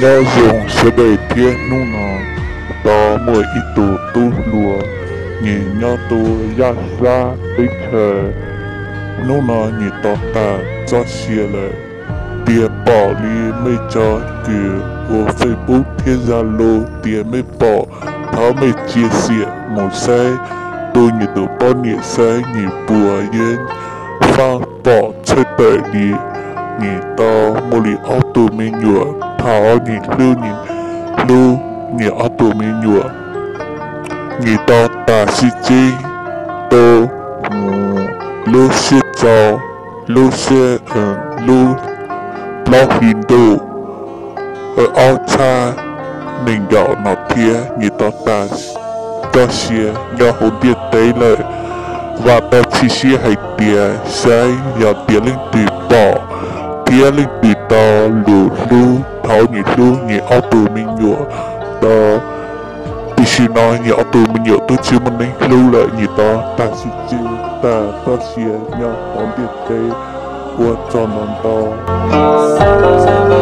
Nyob zoo sawv daws thiab, hnub no tau muaj ib tug tub hluas, nws nyob tuaj Yaj Xab teb chaws. Hnub no nws tau tas txoj sia lawm. Tias pom li mej tso kws ua Facebook thiab Zalo, tias mej pom thov mej tsia xiam mus saib, tu nws tus poj niam saib nws puas yeej faj pom txhawj tawm li. Nws tau muaj li ob tug me nyuam, thaum nws hlub nws hlub nws ob tug me nyuam, nws tau tas sib tsib tuaj mus lub sib txau, lub sib, lub plaub hlis ntuj ob txhiab nees nkaum no thiab nws tau tas txoj sia nyob hauv ntiaj teb lawm. Vam tau txhib siab hais tias saib yog tias leej twg pom thiab leej twg tau lus hlub thaum nws hlub nws ob tug me nyuam tau. Tam sim no nws ob tug me nyuam twb tsis muaj neeg hlub lawm, nws tau tas sib tsib tas txoj sia nyob hauv ntiaj teb. Ua tsaug ntau ntau.